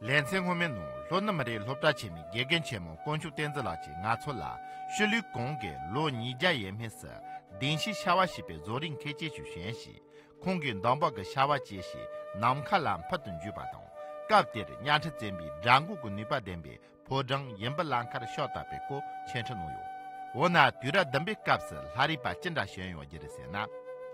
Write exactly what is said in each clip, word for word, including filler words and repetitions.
ལེ་ཚན་སྔོན་མའི་ནང་ལྷོ་ནུབ་མི་རིགས་སློབ་གྲྭ་ཆེན་མོའི་དགེ་རྒན་ཆེན་མོ་དཀོན་མཆོག་བསྟན་འཛིན་ལགས་ཀྱིས་ང་ཚོ་ལ་ཤུལ་ལུས་གོང་གི་ལོ་ཉིས་བརྒྱ་ཡས་མས་སུ་གདན་ཞུས་ཕྱར་བ་ཞེས་པའི་བཟོ་རིག་མཁས་ཅན་ཞིག་བཞེངས་ཤིང་། ཁོང་གིས་འདམ་བག་གི་ཕྱར་བ་བཅད་ཞིང་ནམ་མཁའ་ལ་འཕུར་དུ་འཇུག་པ་དང་། སྐབས་དེར་གཉའ་ཁྲི་བཙན་པོའི་དགྲ་འགུག་གི་ནུས་པ་ལྡན་པའི་ཕོ་བྲང་ཡུམ་བུ་བླ་མཁར་ཕྱག་བཏབ་པའི་སྐོར་འཆད་ཁྲིད་གནང་ཡོད། འོ་ན་དུས་རབས་བདུན་པའི་སྐབས་སུ་ལྷ་རིས་པ་ཅི་འདྲ་བྱོན་ཡོད་རྒྱུ་རེད་ཟེར་ན།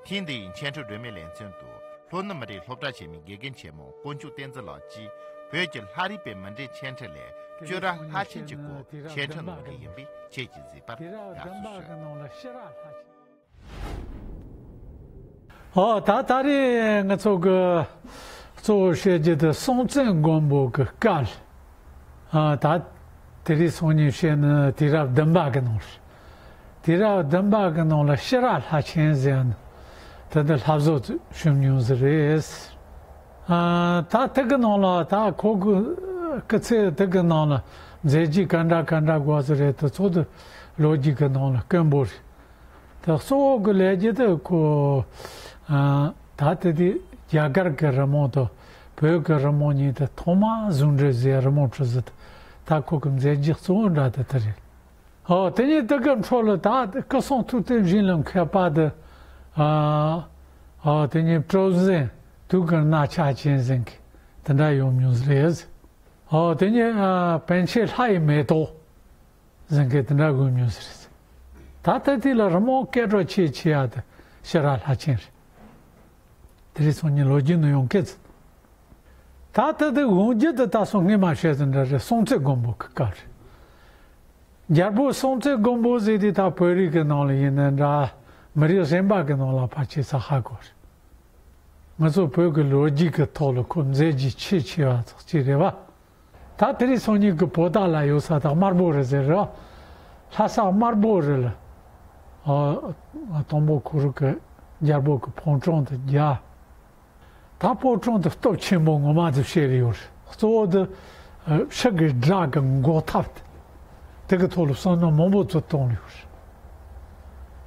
ཐེངས་འདིའི་འཆད་ཁྲིད་སྒྲོན་མེའི་ལེ་ཚན་དུ་ལྷོ་ནུབ་མི་རིགས་སློབ་གྲྭ་ཆེན་མོའི་དགེ་རྒན་ཆེན་མོ་དཀོན་མཆོག་བསྟན་འཛིན་ལགས་ཀྱིས་བོད་ཀྱི་ལྷ་རིས་པའི་མུ་འབྲེལ་འཆད་ཁྲིད་ལས་སྐྱོ་ར་ལྷ་ཆེན་གྱི་སྐོར་འཆད་ཁྲིད་གནང་གི་ཡིན་པས་ཁྱེད་ཀྱིས་གཟིགས་པར་དགའ་བསུ་ཞུ། ཨོ་ད་ད་རེས་ང་ཚོ་གི་གཙོ་བོ་བཤད་རྒྱུ་དེ་སྲོང་བཙན་སྒམ་པོ་གི་སྐབས། ཨ་ད་དེ་རིང་སང་ཉིན་བཤད་ནི་དུས་རབས་བདུན་པ་གི་ནང་རེད། དུས་རབས་བདུན་པ་གི་ནང་ལ་སྐྱོ་ར་ལྷ་ཆེན་ཟེར་ནི་དེ་འདི་ལྷ་བཟོ་བྱུང་མྱོང་ཟིག་རེད། ཨ་ད་དེ་གི་ནང་ལ་ད་ཁོ་གི་སྐུ་ཚེ་དེ་གི་ནང་ལ་མཛད་རྗེས་ག་འདྲ་ག་འདྲ་དགོས་ཟིག་རེད། དེ་ཚོ་དེ་ལོ་རྒྱུས་གི་ནང་ལ་དཀོན་པོ་རེད། ད་གཙོ་བོ་གི་ལས་རྒྱུ་དེ་ཁོ། ཨ་ད་དེ་དུས་རྒྱ་གར་གི་རི་མོ་དང་བོད་གི་རི་མོ་གཉིས་དེ་ཐོག་མ་ཟུང་འབྲེལ་བཟོས་རི་མོ་བྲིས་ཟིག་ད་ཁོ་གི་མཛད་རྗེས་གཙོ་བོ་འདྲ་དེ་དེ་རེད། ཨོ་དེ་ནས་དེ་གི་འཕྲོ་ལ་ད་སྐུ་སྲུང་ཐུབ་བསྟན་བཞིན་ལ་མཁས་པ་དེ། ཨ་ཨོ་དེ་ནས་གྲུ་གཟིངས་དུས་ཀྱི་རྣ་ཆ་ཅན་ཟེར་མཁན་དེ་འདྲ་ཡོང་མྱོང་ཟིག་རེད། ཨོ་དེ་ནས་ཨ་པཎ་ཆེན་ལྷ་ཡི་མེ་ཏོག་ཟེར་མཁན་དེ་འདྲ་དགོས་མྱོང་ཟེར། ད་ལྟ་དུས་ལ་རི་མོ་སྐད་གྲགས་ཆེ་ཆེ་ཡ་དེ་སྐྱོ་ར་ལྷ་ཆེན་རེད། དེ་རིང་སང་ཉིན་ལོ་རྒྱུས་ནང་ཡོང་མཁན་ཚོ། ད་ལྟ་དེ་དབང་སྒྱུར་དེ་ད་སོང་སྔས་མ་བཤད་དེ་འདྲ་རེད། སྲོང་བཙན་སྒམ་པོ་གི་སྐབས་རེད། རྒྱལ་པོ་སྲོང་བཙན་སྒམ་པོ་ཟེར་དུས་ད་བོད་རིགས་ཀྱི་ནང་ལ་ཡིན་ན་འདྲ། མི་རིགས་གཞན་པ་གི་ནང་ལ་ཕལ་ཆེར་ས་ཧ་གོ་རེད། ང་ཚོ་བོད་ཀྱི་ལོ་རྒྱུས་ཀྱི་ཐོག་ལ་ཁོ་མཛད་རྗེས་ཆེས་ཆེ་བ་ཙག་ཅིག་རེད་བ། ད་དེ་རིང་སང་ཉིན་གྱི་པོ་ཏཱ་ལ་ཡོད་ས་དག་དམར་པོ་རེད་ཟེར་རོ། ལྷ་ས་དམར་པོ་རེད་ལ། ཨ་དང་པོ་ཁོ་རང་གི་རྒྱལ་པོ་གི་ཕོ་བྲང་དུ་རྒྱ། ད་ཕོ་བྲང་དུ་སྟོབས་ཆེན་པོ་ངོ་མ་དུ་བཤད་ཡོད་རེད། གཙོ་བོ་དུ་ཕྱི་གི་དགྲ་གི་འགོག་ཐབས་དེ་གི་ཐོག་ལ་བསམ་མནོ་མང་པོ་ཚུར་བཏང་ཡོད་རེད།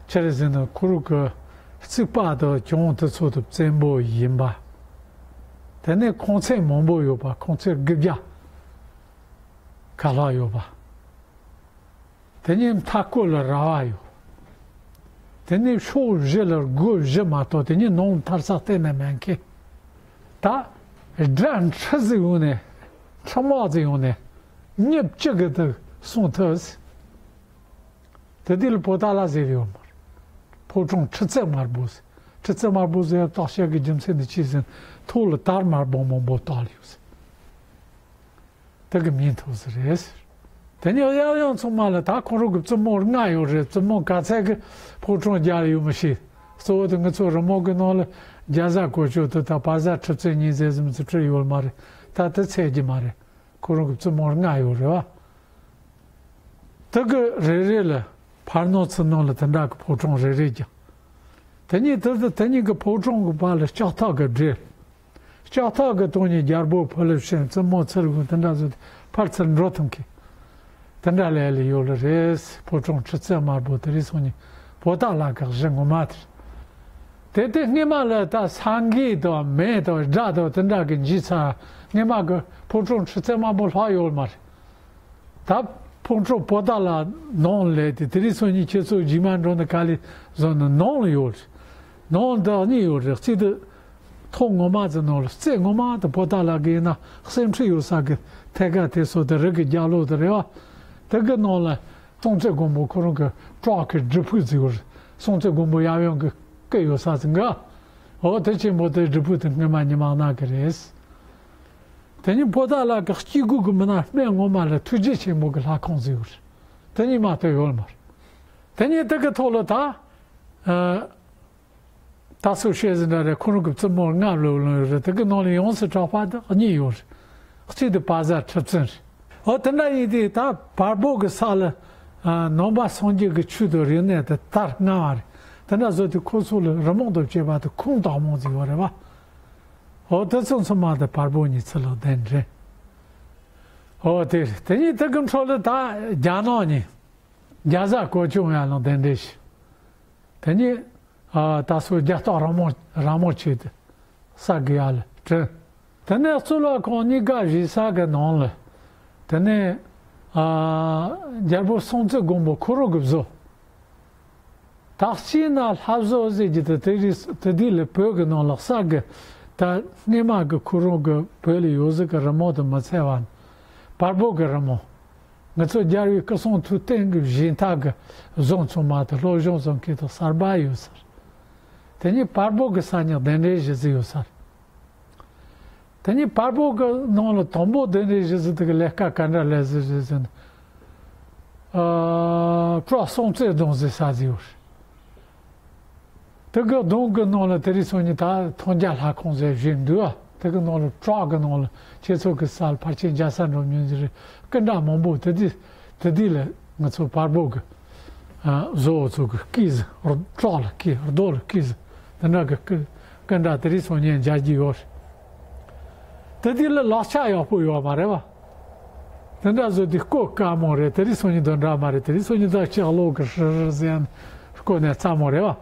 ཆི་རེད་ཟེར་ན་ཁོ་རང་གི་རྩིག་པ་དང་གྱང་དེ་ཚོ་དུ་བཙན་པོ་ཡིན་པ། དེ་ནས་ཁང་ཚན་མང་པོ་ཡོད་པ། ཁང་ཚན་དགུ་བརྒྱ་ཁ་ལྷག་ཡོད་པ། དེ་ནས་མཐའ་སྐོར་ལ་ར་བ་ཡོད། དེ་ནས་ཕྱོགས་བཞི་ལ་སྒོ་བཞི་མ་གཏོགས་དེ་ནས་ནང་མཐར་ས་གཏན་ནས་མེད་མཁན། ད་དགྲ་འཁྲུག་ཟིག་ཡོང་ནས་འཁྲུག་དམག་ཟིག་ཡོང་ནས་མི་གཅིག་གི་དུ་སྲུང་ཐུབ། དེ་དུས་ལ་པོ་ཏཱ་ལ་ཟེར་ཡོད་མ་རེད། ཕོ་བྲང་ཁྲི་རྩེ་དམར་པོ་ཟེར། ཁྲི་རྩེ་དམར་པོ་ཟེར་བཏགས་བྱ་གི་རྒྱུ་མཚན་དེ་ཅི་ཟེར་ན་ཐོག་ལ་དར་དམར་པོ་མང་པོ་བཏགས་ཡོད་ཟེར། དེ་གི་མིང་ཐོགས་སུ་རེད་ཟེར། དེ་ནས་ཡང་ཡང་ཚང་མ་ལ་ད་ཁོང་རང་གི་བཙུན་མོ་ལྔ་ཡོད་རེད། བཙུན་མོ་ག་ཚད་ཀྱི་ཕོ་བྲང་རྒྱ་ལ་ཡོད་མི་ཤེས། གཙོ་བོ་དེ་ང་ཚོ་རི་མོ་གི་ནང་ལ་རྒྱ་བཟའ་གོ་ཆོད་དེ་དང་བ་བཟའ་ཁྲི་བཙན་ཉིན་ཟེར་ཟིམ་ཚུ་བྲིས་ཡོད་མ་རེད། ད་དེ་ཚད་ཀྱི་མ་རེད། ཁོང་རང་གི་བཙུན་མོ་ལྔ་ཡོད་རེད་བ། དེ་གི་རེ་རེ་ལ་ཕར་ནང་ཚུར་ནང་ལ་དེ་འདྲ་གི་ཕོ་བྲང་རེ་རེ་ཀྱང་། དེ་གཉིས་དེ་དེ་གཉིས་ཀྱི་ཕོ་བྲང་གི་བར་ལ་ལྕགས་ཐག་གི་སྦྲེལ། ལྕགས་ཐག་གི་སྟེང་ནས་རྒྱལ་པོ་ཕུ་ལུ་ཤན་བཙུན་མོ་ཚུར་དགོན་དེ་འདྲ་བཟོས་ཏེ་ཕར་ཚུར་འགྲོ་ཐུབ་མཁན། དེ་འདྲ་ལས་ལ་ཡོད་ལ་རེད། ཕོ་བྲང་ཁྲི་རྩེ་དམར་པོ་དེ་རིང་སང་ཉིན་པོ་ཏཱ་ལ་གི་གཞི་ངོ་མ་དེ་རེད། དེ་དེ་སྔས་མ་ལ་ད་ས་འགུལ་དང་མེ་དང་དགྲ་དང་དེ་འདྲ་གི་འཇིགས་ཚར། སྔས་མ་གི་ཕོ་བྲང་ཁྲི་རྩེ་དམར་པོ་ལྷག་ཡོད་མ་རེད། ད་ཕོ་བྲང་པོ་ཏཱ་ལ་ནང་ལས་དེ་དེ་རིང་སང་ཉིན་ཁྱེད་ཚོ་རྗེས་མ་འགྲོ་ནས་ག་ལེ་བཟོ་ནས་ནང་ལ་ཡོད་རེད། ནང་འདི་གཉིས་ཡོད་རེད། གཅིག་དེ་ཐོག་ངོ་མ་ཚོ་ནང་ལ་རྩེ་ངོ་མ་དེ་པོ་ཏཱ་ལ་གི་ཡིན་ན་སེམས་ཁྲལ་ཡོད་ས་གི་ཐད་ཀ་དེ་སོ་དེ་རི་གི་རྒྱབ་ལོགས་དེ་རེད་བ། དེ་གི་ནང་ལ་སྲོང་བཙན་སྒམ་པོ་ཁོ་རང་གི་བྲག་གི་སྒྲུབ་ཕུག་ཅིག་ཡོད་རེད། སྲོང་བཙན་སྒམ་པོ་ཡབ་ཡུམ་གི་སྐུ་ཡོད་ས་ཅིག་ག་འོ་དེ་ཆེན་པོ་དེ་སྒྲུབ་ཕུག་དེ་སྔོན་མ་ཉི་མ་གནང་གི་རེད། དེ་ཉིན་པོ་ཏཱ་ལ་གི་སྐྱེ་དགུ་གི་མི་ནང་སྨད་ངོ་མ་ལ་ཐུགས་རྗེ་ཆེན་པོ་གི་ལྷ་ཁང་ཟིག་ཡོད་རེད། དེ་ཉིན་མ་དེ་ཡོད་མ་རེད། དེ་ཉིན་དེ་གི་ཐོག་ལ་ད། ཨ། ད་སུ་བཤད་ཟིན་འདྲ་རེད། ཁོ་རང་གི་བཙུན་མོ་ལྔ་ལོ་ལོན་ཡོད་རེད། དེ་གི་ནང་ལ་ཡོངས་སུ་གྲགས་པ་དེ་གཉིས་ཡོད་རེད། གཅིག་དེ་བ་བཟའ་ཁྲི་བཙུན་རེད། འོ་དེ་འདྲ་ཡིན་དུས་ད་བལ་པོ་གི་ས་ལ། ཨ། ནང་པ་སངས་རྒྱས་ཀྱི་ཆོས་དང་རིག་གནས་དེ་དར་སྔ་བ་རེད། དེ་འདྲ་བཟོ་དུས་ཁོ་ཚོ་ལ་རི་མོ་དང་བཅས་པ་དེ་ཁུངས་དག་མོ་ཟིག་ཡོད་རེད་བ། འོ་དེ་ཚོ་ཚང་མ་དེ་བལ་པོ་གཉིས་ཚུར་ལ་གདན་འདྲེན། འོ་དེ་རེད། དེ་ཉིན་དེ་གི་འཕྲོ་ལ་ད་རྒྱ་ནག་གཉིས་རྒྱ་བཟའ་གོ་ཆུང་ཡ་ལ་གདན་འདྲེན་ཞུས། དེ་ཉིན། ཨ། ད་སོ་རྒྱ་སྟག་ར་མོ་ར་མོ་ཆེ་དེ་ས་གི་ཡ་ལ་དྲན། དེ་ནས་གཙུག་ལག་ཁང་གཉིས་ཀ་བཞེངས་ས་གི་ནང་ལ། དེ་ནས་ཨ་རྒྱལ་པོ་སྲོང་བཙན་སྒམ་པོ་ཁོ་རང་གི་བཟོ། ད་གཅིག་ན་ལྷ་བཟོ་ཟེར་གྱི་དེ་དེ་རིང་དེ་དུས་ལ་བོད་ཀྱི་ནང་ལ་གསར་གི་ད་སྔས་མ་གི་ཁོ་རང་གི་བོད་ལ་ཡོད་ཟིག་གི་རི་མོ་དེ་མི་འཚལ་བ་ནི། བལ་པོ་གི་རི་མོ། ང་ཚོ་རྒྱལ་བའི་སྐུ་གསུང་ཐུགས་རྟེན་གྱི་བཞེངས་ཐབས་ཀྱི་བཟོ་ཚང་མ་དེ་སློབ་སྦྱོང་བཟོ་མཁན་དེ་གསར་པ་ཡོད་ས་རེད། དེ་ནས་བལ་པོ་གི་ས་ཉག་གདན་འདྲེན་བྱེད་ས་ཡོད་ས་རེད། དེ་ནས་བལ་པོ་གི་ནང་ལ་དང་པོ་གདན་འདྲེན་བྱེད་ས་དེ་གི་ལས་ཀ་ག་འདྲ་ལས་ཟེར་ཟེར་ཟེར་ན། ཨ་སྤྲོ་སྲོང་བཙན་སྡོང་ཟེར་ས་ཟིག་ཡོད་རེད། དེ་གི་སྡོང་གི་ནང་ལ་དེ་རིང་སང་ཉིན་ད་ཐང་རྒྱལ་ལྷ་ཁང་ཟེར་བཞེངས་འདུག་ཨ། དེ་གི་ནང་ལ་བྲག་གི་ནང་ལ་ཁྱེད་ཚོ་གི་སར་ཕལ་ཆེར་མཇལ་ས་འགྲོ་མྱོང་ཟིག་རེད། སྐུ་འདྲ་མང་པོ་དེ་དུས་དེ་དུས་ལ་ང་ཚོ་བལ་པོ་གི་ཨ་བཟོ་བོ་ཚོ་གི་སྐུ་ཟིག་བྲག་ལ་སྐུ་རྡོ་ལ་སྐུ་ཟིག་དེ་འདྲ་གི་སྐུ་སྐུ་འདྲ་དེ་རིང་སང་ཉིན་མཇལ་རྒྱུ་ཡོད་རེད། དེ་དུས་ལ་ལག་ཆ་ཡག་པོ་ཡོད་མ་རེད་བ། དེ་འདྲ་བཟོས་དུས་རྐོ་དཀའ་མོ་རེད། དེ་རིང་སང་ཉིན་དེ་འདྲ་མ་རེད། དེ་རིང་སང་ཉིན་ད་ལྕགས་ལོག་གི་ཧྲི་ཧྲི་ཟེར་ནས་རྐོ་ནས་སླ་མོ་རེད་བ།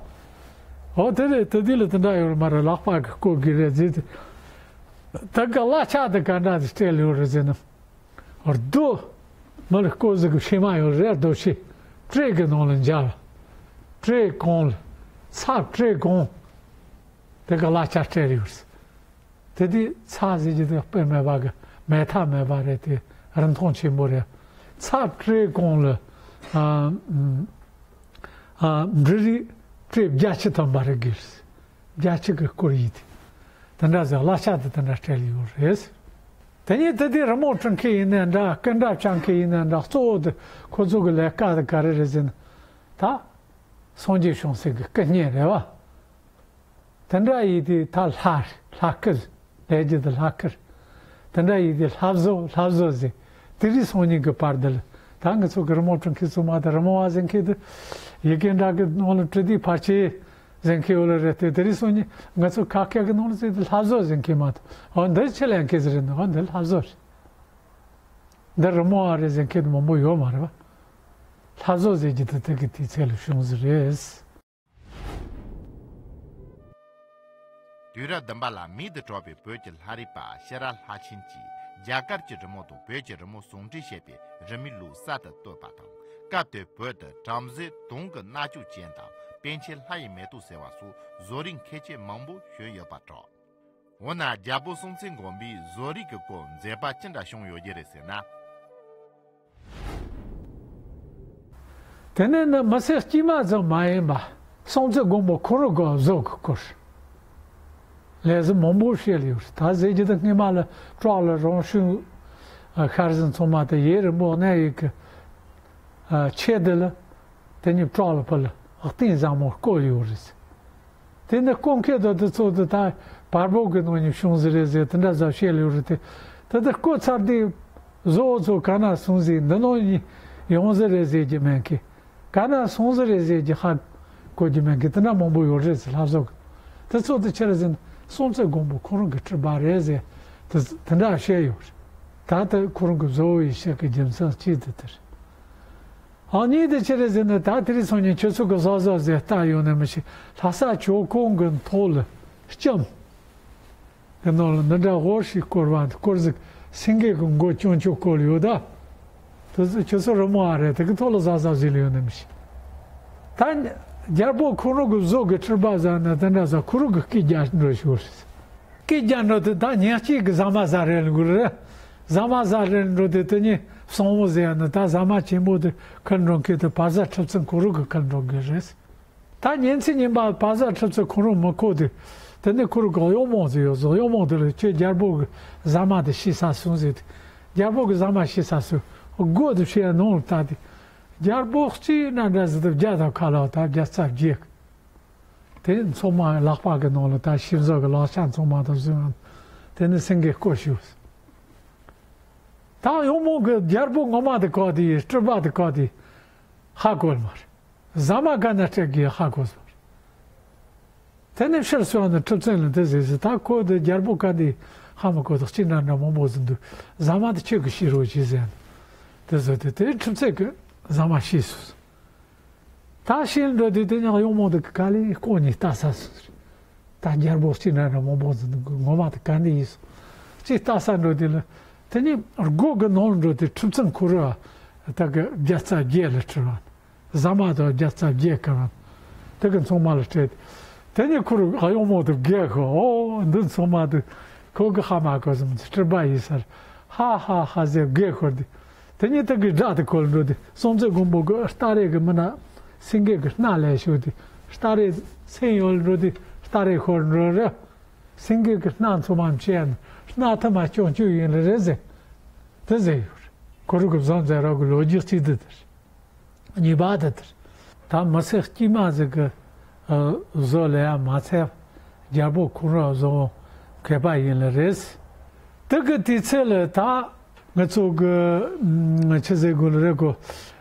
འོ་དེ་རེད། དེ་དུས་ལ་དེ་འདྲ་ཡོད་མ་རེད། ལག་པ་གི་རྐོ་གི་རེད་ཟེར་དུས། ད་ག་གླ་ཆ་དེ་ག་འདྲ་ཞིག་སྤྲད་ཡོད་རེད་ཟེར་ན། རྡོ་མི་ལ་རྐོ་ཟིག་གི་ཕྱེ་མ་ཡོད་རེད། རྡོ་ཕྱེ་ཊྲེ་གི་ནང་ལ་འཇལ་བ། ཊྲེ་གང་ལ་ཚབ་ཊྲེ་གང་། དེ་ག་གླ་ཆ་སྤྲད་ཡོད་རེད། དེ་དུས་ཚྭ་ཟེར་གྱི་དེ་དཔེ་མེད་པ་གི་མེ་ཐག་མེད་པ་རེད། དེ་རིན་ཐང་ཆེན་པོ་རེད། ཚབ་ཊྲེ་གང་ལ་ཨ་ཨ་འབྲུ་རིགས་ཊྲེ་བརྒྱད་ཅུ་ཐམ་པ་རེ་དགོས་རེད། བརྒྱད་ཅུ་གི་སྐོར་ཡིན་དེ། དེ་འདྲ་ཟེར་གླ་ཆ་དེ་དེ་འདྲ་སྤྲད་ཡོད་རེད། དེ་ནས་དེ་དུས་རི་མོ་འབྲི་མཁན་ཡིན་ནའི་འདྲ། སྐུ་འདྲ་བཅའ་མཁན་ཡིན་ནའི་འདྲ། གཙོ་བོ་དེ་ཁོ་ཚོ་གི་ལས་ཀ་དེ་ག་རེ་རེད་ཟེར་ན། ད་སངས་རྒྱས་བྱུང་སའི་གི་སྐུ་བརྙན་རེད་བ། དེ་འདྲ་ཡིན་དུས་ད་ལྷ་ལྷ་སྐུ་ལས་རྒྱུ་དེ་ལྷ་སྐུ། དེ་འདྲ་ཡིན་དུས་ལྷ་བཟོ་ལྷ་བཟོ་ཟེར། དེ་རིང་སང་ཉིན་གི་བར་དུ་ལ་ད་ང་ཚོ་གི་རི་མོ་འབྲི་མཁན་ཚང་མ་དང་རི་མོ་བ་ཟེར་མཁན་དེ་ཡི་གེ་འདྲ་གི་ནང་ལ་བྲིས་དུས་ཕལ་ཆེར་ཟེར་མཁན་ཡོད་ལ་རེད་དེ། དེ་རིང་སང་ཉིན་ང་ཚོ་ཁ་སྐད་གི་ནང་ལ་ཟེར་དུས་ལྷ་བཟོ་ཟེར་མཁན་མ་གཏོགས། འོ་འདི་ཆི་ལབ་མཁན་ཟིག་རེད་འདུག་འོ་འདི་ལྷ་བཟོ་རེད། འདི་རི་མོ་བ་རེད་ཟེར་མཁན་དེ་མང་པོ་ཡོད་མ་རེད་བ། ལྷ་བཟོ་ཟེར་རྒྱུ་དེ་དེ་གི་དུས་ཚོད་ལ་བྱུང་ཟིག་རེད། དུས་རབས་བདུན་པ་ལ་མིང་དུ་གྲགས་པའི་བོད་ཀྱི་ལྷ་རིས་པ་ཤེས་རབ་ལྷ་ཆེན་གྱིས་རྒྱ་གར་གྱི་རི་མོ་དང་བོད་ཀྱི་རི་མོ་ཟུང་འབྲེལ་བྱས་པའི་རི་མོའི་ལུགས་གསར་དུ་བཏོད་པ་དང་། སྐབས་དེར་བོད་དུ་བྲམ་ཟེ་དུང་གི་མནའ་ལྕུག་ཅན་དང་པཎ་ཆེན་ལྷ་ཡི་མེ་ཏོག་ཟེར་བ་སོགས་བཟོ་རིགས་མཁས་ཅན་མང་པོ་བྱོན་ཡོད་པར་གྲགས། འོ་ན་རྒྱལ་པོ་སྲོང་བཙན་སྒམ་པོའི་བཟོ་རིག་གི་སྐོར་མཛད་པ་ཅི་འདྲ་བྱུང་ཡོད་ཀྱི་རེད་ཟེར་ན། དེ་ནས་ནི་མི་སེར་དཀྱུས་མ་ཙམ་མ་ཡིན་པ་སྲོང་བཙན་སྒམ་པོ་ཁོ་རང་གི་བཟོ་གི་སྐོར་ལས་གཞི་མང་པོ་བཤད་ལ་ཡོད་རེད། ད་ཟེར་རྒྱུ་དེ་སྔས་མ་ལ་བྲག་ལ་རང་བྱུང་ཤར་གཟན་ཚང་མ་དེ་ཡུན་རིང་པོ་གནས་ཡོད་གི་ཆེད་དུ་ལ། དེ་ནས་བྲག་ལ་ཕར་ལ་གཏིང་ཟབ་མོ་བརྐོས་ཡོད་རེད། དེ་ནས་བརྐོ་མཁན་དང་དེ་ཚོ་དེ་ད་བལ་པོ་གི་ནང་ནས་བྱུང་ཟིག་རེད་ཟེར་དེ་འདྲ་ཟབ་བཤད་ལ་ཡོད་རེད་དེ། དེ་དེ་བརྐོས་ཚར་དུས་བཟོ་བོ་ཚོ་ག་ན་སོང་ཟིག་འདི་ནང་ནས་ཡོང་ཟིག་རེད་ཟེར་གྱི་མེད་མཁན། ག་ན་སོང་ཟིག་རེད་ཟེར་གྱི་ཧ་གོ་རྒྱུ་མེད་མཁན་དེ་འདྲ་མང་པོ་ཡོད་རེད་ཟེར། ལྷ་བཟོ་གི་དེ་ཚོ་དེ་ཆི་རེད་ཟེར་ན་སྲོང་བཙན་སྒམ་པོ་ཁོ་རང་གི་སྤྲུལ་པ་རེད་ཟེར་དེ་དེ་འདྲ་བཤད་ཡོད་རེད། ད་དེ་ཁོ་རང་གི་བཟོ་བོ་ཡི་བཤད་གི་རྒྱུ་མཚན་གཅིག་དེ་དེ་རེད། ཨ་ནི་དེ་ཆི་རེད་ཟེར་ན་ད་དེ་རིང་སང་ཉིན་ཁྱོད་ཚོ་གི་བཟོ་བཟོ་ཟེར་ལྟ་ཡོང་ནས་མི་ཤེས། ལྷ་ས་ཇོ་ཁང་གི་མཐོ་ལ་ལྕམ་གི་ནང་ལ་འདི་འདྲ་ཧོར་ཞིག་བསྐོར་བ་འདི་སྐོར་ཟིག་སེང་གེ་གི་མགོ་ཅུང་ཅུང་བསྐོར་ཡོད་ད། དེ་ཚོ་ཁྱོད་ཚོ་རི་མོ་ཨ་རེད་དེ་གི་ཐོག་ལ་བཟོ་བཟོ་ཟེར་ལ་ཡོང་ནས་མི་ཤེས། ད་རྒྱལ་པོ་ཁོ་རང་གི་བཟོ་གི་སྤྲུལ་པ་བཟོ་ན་དེ་འདྲ་བཟོ་ཁོ་རང་གི་སྐད་རྒྱག་འགྲོ་ཞུ་བ་རེད། སྐད་རྒྱག་འགྲོ་དེ་ད་ཉག་གཅིག་གི་ཟ་མ་ཟ་རེད་ལ་གུ་རེད། ཟ་མ་ཟ་རེད་འགྲོ་དེ་དེ་ཉིད་བསང་བ་ཟེར་ཡ་ནི་ད་ཟ་མ་ཆེན་པོ་དེ་ཁུར་འགྲོ་མཁན་དེ་བ་ཟ་ཁྲི་བཙུན་ཁོ་རང་གི་ཁུར་འགྲོ་གི་རེད། ད་ཉིན་ཚེ་ཉིན་པ་བ་ཟ་ཁྲི་བཙུན་ཁོ་རང་མི་ཁོ་དེ་དེ་ནི་ཁོ་རང་གི་གཡོག་མོ་དེ་ཡོད་ཟེར། གཡོག་མོ་དེ་ལ་ཁྱོད་རྒྱལ་པོ་གི་ཟ་མ་དེ་ཤི་ས་སོང་ཟེར་དེ། རྒྱལ་པོ་གི་ཟ་མ་ཤི་ས་སོང་སྒོ་དེ་ཕྱེ་ཡ་ནང་ལ་ལྟ་དེ། རྒྱལ་པོ་གཅིག་ན་འདྲ་ཟེར་དེ་བརྒྱ་དང་ཁ་ལོ་ད་བརྒྱ་རྩ་བརྒྱད། དེ་ཚང་མ་ལག་པ་གི་ནང་ལ་ད་ཤིང་བཟོ་གི་ལག་ཆ་ཚང་མ་དང་བཟོས། དེ་ནི་སེང་གེ་བསྐོར་ཞུ། ད་གཡོག་མོ་གི་རྒྱལ་པོ་ངོ་མ་དེ་གོ་དེ་སྤྲུལ་པ་དེ་གོ་དེ་ཧ་གོ་མ་རེད། ཟ་མ་ག་ན་སྤྲད་གི་ཧ་གོ་སོང་། དེ་ནི་ཕྱིར་སོང་ནས་ཁྲི་བཙུན་ལ་འདི་ཟེར་ཟེར། ད་ཁོ་དེ་རྒྱལ་པོ་ག་འདི་ཧ་མ་གོ་དག་ཅི་འདྲ་འདྲ་མང་པོ་ཟིན་འདུག་ཟ་མ་དེ་ཁྱོད་གི་ཤི་རོགས་བྱེད་ཟེར། དེ་ཟེར་དེ་དེ་ཁྲི་བཙུན་གི་ཟ་མ་ཤི་སོང་། ད་ཤི་འགྲོ་དུས་དེ་ཉག་གཡོག་མོ་དེ་ག་ལེ་ལྐོག་ནས་ལྟ་ས་སོང་། ད་རྒྱལ་པོ་ཅི་འདྲ་འདྲ་མང་པོ་ཟིན་འདུག་ངོ་མ་དེ་ག་འདི་ཡིན་སོང་ ཅིག་ལྟ་ས་འགྲོ་དུས་ལ། དེ་ནས་སྒོ་གི་ནང་ལ་འགྲོ་དུས་ཁྲི་བཙུན་ཁོ་རང་ད་གི་བརྒྱ་རྩ་བརྒྱད་ལ་ཁྲིད་པ། ཟ་མ་དང་བརྒྱ་རྩ་བརྒྱད་བཀལ་བ། དེ་གི་མཚོ་མོ་ལ་ཁྲིད། དེ་ནས་ཁོ་རང་གཡོག་མོ་དེ་བགད་ཤོར། ཨོ་འདི་མཚོ་མོ་དེ་ཁོ་གི་ཧ་མ་གོ་བསམ་སྟེ་སྤྲིན་པ་ཡིན་ས་རེད། ཧ་ཧ་ཧ་ཟེར་བགད་ཤོར་དུས། དེ་ནས་དེ་གི་སྒྲ་དེ་གོ་ལ་འགྲོ་དུས་སྲོང་བཙན་སྒམ་པོ་གི་སྟ་རེ་གི་མི་ནག་སེང་གེ་གི་སྣ་ལ་ཤོར་དུས། སྟ་རེ་སེང་ཡོལ་འགྲོ་དུས་སྟ་རེ་ཤོར་འགྲོ་རེད། སེང་གེ་གི་སྣ་མཚོ་མོ་མཆེད་ནས་སྣ་ཐུར་མ་སྐྱོང་སྐྱོང་ཡིན་ལ་རེད་ཟེར། དེ་ཟེར་ཡོད་རེད། ཁོ་རང་གི་བཟོ་མཛད་རོགས་ཀྱི་ལོ་རྒྱུས་གཅིག་དེ་དེ་རེད། གཉིས་པ་དེ་དེ་རེད། ད་མི་སེར་དཀྱུས་མ་ཟིག་གི་བཟོ་ལ་ཡང་མ་ཚད་རྒྱལ་པོ་ཁོ་རང་བཟོ་མཁས་པ་ཡིན་ལ་རེད། དེ་གི་དུས་ཚོད་ལ་ད་ང་ཚོ་གི་ཆི་ཟེར་དགོས་ལ་རེད་གོ།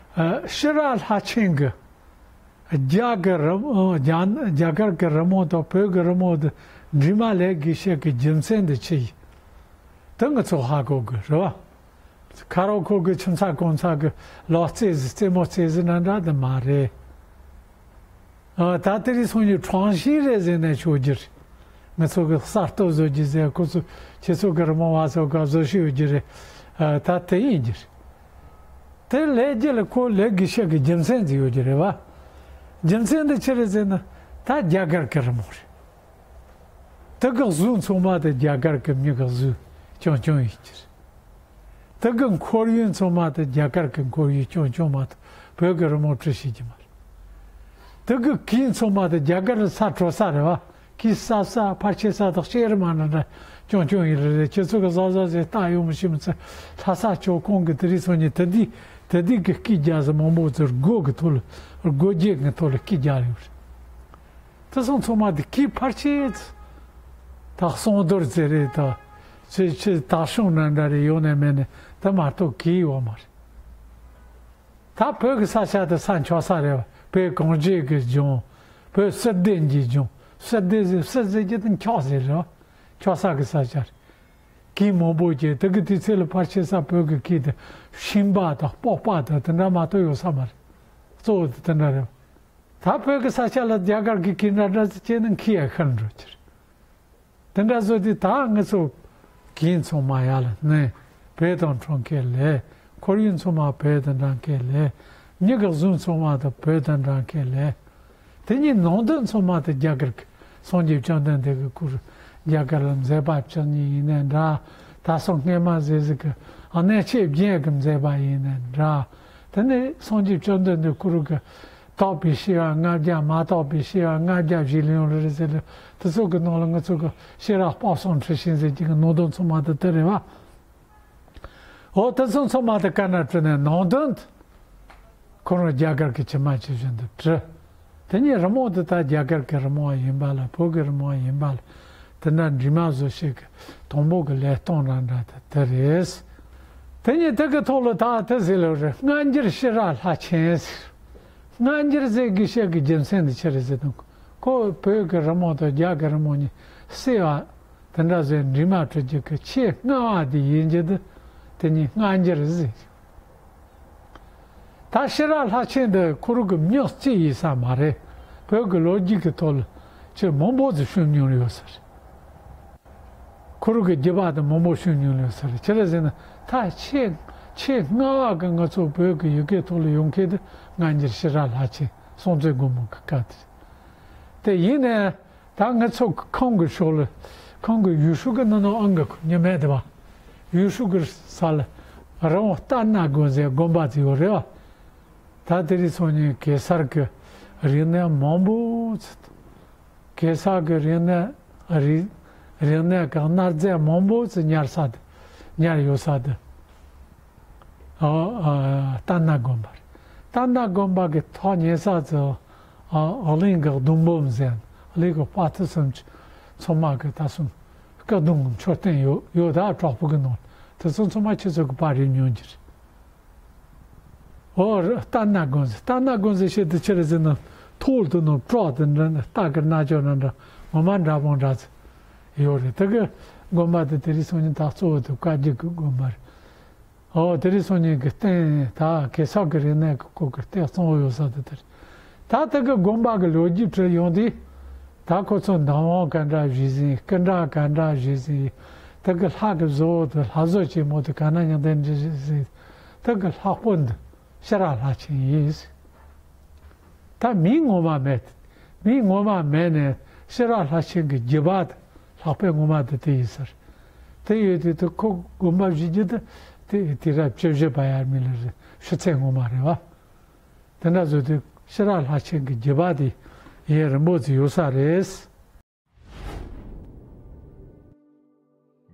ཤེས་རབ་ལྷ་ཆེན་གི་རྒྱ་གི་རི་མོ། རྒྱ་རྒྱ་གར་གི་རི་མོ་དང་བོད་གི་རི་མོ་དེ་འདྲེས་མ་ལས་དགོས་ཤེས་ཀྱི་རྒྱུ་མཚན་དེ་ཆི་ཡིན། དེ་ང་ཚོ་ཧ་གོ་དགོས་རེད་བ། ཁ་རོག་ཁོ་གི་ཁྱིམ་ཚང་གང་ཚང་གི་ལོ་རྩེད་ཟིག་རྩེད་མོ་རྩེད་ཟིག་ན་འདྲ་དེ་མ་རེད། ཨ། ད་དེ་རིང་སང་ཉིན་གྲངས་ཤིག་རེད་ཟེར་ན་ཆོག་རྒྱུ་རེད། ང་ཚོ་གི་གསར་གཏོད་བཟོ་རྒྱུ་ཟེར། ཁོ་ཚོ་ཁྱེད་ཚོ་གི་རི་མོ་བ་ཚོ་ག་བཟོ་ཤེས་ཡོད་རྒྱུ་རེད། ཨ། ད་དེ་ཡིན་རྒྱུ་རེད། དེ་ལས་རྒྱུ་ལ་ཁོ་ལས་དགོས་ཤེས་ཀྱི་རྒྱུ་མཚན་ཟིག་ཡོད་རྒྱུ་རེད་བ། རྒྱུ་མཚན་དེ་ཆི་རེད་ཟེར་ན། ད་རྒྱ་གར་གི་རི་མོ་རེད། དེ་གི་གཟུགས་ཚང་མ་དེ་རྒྱ་གར་གི་མྱི་གི་གཟུགས་རྐྱང་རྐྱང་ཡིན་རྒྱུ་རེད། དེ་གི་ཁོར་ཡུག་ཚང་མ་དེ་རྒྱ་གར་གི་ཁོར་ཡུག་རྐྱང་རྐྱང་མ་གཏོགས་བོད་གི་རི་མོ་བྲི་ཤེས་ཀྱི་མ་རེད། དེ་གི་གོས་ཚང་མ་དེ་རྒྱ་གར་ལ་ས་དྲོ་ས་རེད་བ། གོས་སྲབ་ས་ཕར་ཆེ་ས་དང་གཤེད་རི་མ་འདྲ་འདྲ་རྐྱང་རྐྱང་ཡིན་རེད། ཁྱེད་ཚོ་གི་བཟོ་བཟོ་ཟེར་ལྟ་ཡོང་མི་ཤེས་མི་ཚེ་ལྷ་ས་ཇོ་ཁང་གི་དེ་རིང་སང་ཉིན་དེ་དུས་དེ་དུས་གི་སྐུ་རྒྱགས་ཟིག་མང་པོ་ཚོ་སྒོ་གི་ཐོག་ལ་སྒོ་རྒྱན་གི་ཐོག་ལ་སྐུ་རྒྱགས་ཡོད་རེད། དེ་སོང་ཚང་མ་དེ་གོས་ཕར་ཆེ་ཚ། ད་གསང་རྡོར་ཟེར་རེད། ད་ཆེ་ཆེ་དག་ཤོང་འདྲ་འདྲ་རེ་ཡོང་ནས་མེད་ནས་དེ་མ་གཏོགས་གོས་ཡོད་མ་རེད། ད་བོད་ཀྱི་ས་ཆ་དེ་ས་འཁྱོག་ས་རེད་བ། བོད་གངས་ཅན་གྱི་ལྗོངས། བོད་བསིལ་ལྡན་གྱི་ལྗོངས། བསིལ་ལྡན་ཟེར་བསིལ་ཟེར་གྱི་དེ་འཁྱོག་ཟེར་རེད་བ། འཁྱོག་ས་གི་ས་ཆ་རེད། གོས་མང་པོ་གྱོན། དེ་གི་དུས་ཚོད་ལ་ཕར་ཕྱིན་ས་བོད་ཀྱི་གོས་དེ་ཤིང་པ་དང་སྤོག་པ་དང་དེ་འདྲ་མ་གཏོགས་ཡོད་ས་མ་རེད། གཙོ་བོ་དེ་དེ་འདྲ་རེད། ད་བོད་ཀྱི་ས་ཆ་ལ་རྒྱ་གར་གྱི་གོས་འདྲ་འདྲ་ཅིག་གྱོན་ན་ཁོས་ཡང་ཤི་འགྲོ་རྒྱུ་རེད། དེ་འདྲ་བཟོ་དུས་ད་ང་ཚོ་གོས་ཚང་མ་ཡར་ལ་བསྣན། བོད་དང་འཁྲིལ་མཁན་ལས། ཁོར་ཡུག་ཚང་མ་བོད་དང་འདྲ་མཁན་ལས། མྱི་གི་གཟུགས་ཚང་མ་དང་བོད་དང་འདྲ་མཁན་ལས། དེ་ཉིད་ནང་དོན་ཚང་མ་དེ་རྒྱ་གར་གྱི་སངས་རྒྱས་བཅོམ་ལྡན་འདས་ཀྱི་སྐུ་རུ་རྒྱ་གར་ལ་མཛད་པ་བཅུ་གཉིས་ཡིན་ནའི་འདྲ། ད་སོ་སྔས་མ་ཟེར་ཟིག་གི་གནས་ཆེ་བརྒྱད་ཀྱི་མཛད་པ་ཡིན་ནའི་འདྲ། དེ་ནས་སངས་རྒྱས་བཅོམ་ལྡན་འདས་སྐུ་རུ་གི་དག་པའི་བྱེ་བ་ལྔ་བརྒྱ། མ་དག་པའི་བྱེ་བ་ལྔ་བརྒྱ་བཞེས་ལ་ཡོང་ལ་རེད་ཟེར་ལ། དེ་ཚོ་གི་ནང་ལ་ང་ཚོ་གི་ཤེས་རབ་དཔག་བསམ་འཁྲི་ཤིང་ཟེར་གྱི་གི་ནང་དོན་ཚང་མ་དེ་དེ་རེད་བ། འོ་དེ་ཚོ་ཚང་མ་དེ་ག་ན་བྲིས་ནས་ནང་དོན་དེ་ཁོ་རང་རྒྱ་གར་གྱི་ཇི་མ་ཇི་བཞིན་དུ་བྲིས། དེ་ཉིད་རི་མོ་དེ་ད་རྒྱ་གར་གྱི་རི་མོ་ཡིན་པ་ལ་བོད་ཀྱི་རི་མོ་ཡིན་པ་ལ་དེ་འདྲ་འདྲེས་མ་བཟོ་བྱེད་ཀྱི་དང་པོ་གི་ལས་སྟངས་རང་འདྲ་དེ་དེ་རེད། དེ་ཉིད་དེ་གི་ཐོག་ལ་ད་དེ་ཟེར་ལོ་རེད། སྔ་འགྱུར་ཤེས་རབ་ལྷ་ཆེན་ཟེར། སྔ་འགྱུར་ཟེར་དགོས་བཤད་ཀྱི་རྒྱུ་མཚན་དེ་ཆི་རེད་ཟེར་དུས། ཁོ་བོད་ཀྱི་རི་མོ་དང་རྒྱ་གི་རི་མོ་གཉིས་བསྲེས་པ་དེ་འདྲ་ཟེར་འདྲེས་མ་བྲི་རྒྱུ་གི་ཆེས་སྔ་བ་དེ་ཡིན་རྒྱུ་དེ་དེ་ཉིད་སྔ་འགྱུར་ཟེར། ད་ཤེས་རབ་ལྷ་ཆེན་འདི་ཁོ་རང་གི་མྱི་གཅིག་ཡིན་ས་མ་རེད། བོད་ཀྱི་ལོ་རྒྱུས་ཀྱི་ཐོག་ལ་ཆེས་མང་པོ་ཟིག་བྱུང་མྱོང་ཡོད་ས་རེད། ཁོ་རང་གི་རྒྱུད་པ་དེ་མང་པོ་བྱུང་མྱོང་ཡོད་ས་རེད། ཅི་རེད་ཟེར་ན་ད་ཆེས་ཆེས་སྔ་བ་གི་ང་ཚོ་བོད་ཀྱི་ཡི་གེའི་ཐོག་ལ་ཡོང་མཁན་དེ་སྔ་འགྱུར་ཤེས་རབ་ལྷ་ཆེན་སྲོང་བཙན་སྒམ་པོ་གི་སྐབས་དེ་རེད། དེ་ཡིན་ནའི་ད་ང་ཚོ་ཁོང་གི་ཕྱོགས་ལ་ཁོང་གི་ཡུལ་ཤུལ་གི་ནང་ནང་ཨང་གི་ཁོ་ཉི་མའི་དེ་བ། ཡུལ་ཤུལ་གི་ས་ལ་རི་བོ་རྟ་སྣ་དགོན་ཟེར་དགོན་པ་ཅིག་ཡོད་རེད་བ། ད་དེ་རིང་སང་ཉིན་གེ་སར་གི་རིག་གནས་མང་པོ་ཚུད། གེ་སར་གི་རིག་གནས་རིག་རིག་གནས་གི་གནའ་རྫས་མང་པོ་ཚུད་ཉར་ས་དེ་ཉར་ཡོད་ས་དེ། ཨ་ཨ་རྟ་སྣ་དགོན་པ་རེད། རྟ་སྣ་དགོན་པ་གི་ཐོག་ཉེ་ས་ཚོ་ཨ་གླིང་གི་གདུང་འབུམ་ཟེར། གླིང་གི་དཔའ་རྟུལ་སུམ་ཅུ་ཚང་མ་གི་ད་སོང་སྐུ་གདུང་མཆོད་རྟེན་ཡོད་ཡོད། ད་གྲོགས་པོ་གི་ནང་དེ་ཚོ་ཚང་མ་ཁྱེད་ཚོ་གི་པར་རིག་མྱོང་རྒྱུ་རེད། ཨོ་རྟ་སྣ་དགོན་ཟེར། རྟ་སྣ་དགོན་ཟེར་བཤད་དེ་ཆི་རེད་ཟེར་ན་ཐོག་དེ་ནང་བྲག་དེ་འདྲ་རྟ་གི་རྣ་ཅོག་འདྲ་འདྲ་ངོ་མ་འདྲ་པོ་འདྲ་ཚོ་ཡོད་རེད། དེ་གི་དགོན་པ་དེ་དེ་རིང་སང་ཉིན་ད་གཙོ་བོ་དེ་བཀའ་བརྒྱུད་ཀྱི་དགོན་པ་རེད། ཨོ་དེ་རིང་སང་ཉིན་གྱི་རྟེན་ད་གེ་སར་གྱི་རིག་གནས་ཀྱི་སྐོར་གྱི་རྟེན་གཙང་བོ་ཡོད་ས་དེ་དེ་རེད། ད་དེ་གི་དགོན་པ་གི་ལོ་རྒྱུས་བྲིས་ཡོང་དུས། ད་ཁོ་ཚོ་འདམ་བག་ག་འདྲ་བཞེས་ཟིན། སྐུ་འདྲ་ག་འདྲ་བཞེས་ཟིན། དེ་གི་ལྷ་གི་བཟོ་བོ་དེ་ལྷ་བཟོ་ཆེན་མོ་དེ་ག་ན་ཉང་དེ་འདྲ་ཞིག་ཟིག་དེ་གི་ལྷག་པོ་འདི་ཕྱི་ར་ལྷ་ཆེན་ཡིན། ད་མིང་ངོ་མ་མེད། མིང་ངོ་མ་མེད་ནས་ཕྱི་ར་ལྷ་ཆེན་གི་རྒྱུད་པ་དེ་ལྷག་པའི་ངོ་མ་དེ་དེ་ཡིན་ཟེར། དེ་ཡོད་དུས་དེ་ཁོ་དགོན་པ་བཞི་རྒྱུད་དེ་དེ་དེ་ར་བཅུ་བཞི་པ་ཡར་མི་ལ་རེ་ཤི་ཚེ་ངོ་མ་རེད་བ། དེ་འདྲ་བཟོས་དུས་ཕྱི་ར་ལྷ་ཆེན་གི་རྒྱུད་པ་དེ་ཡུན་རིང་པོ་ཅིག་ཡོད་ས་རེད།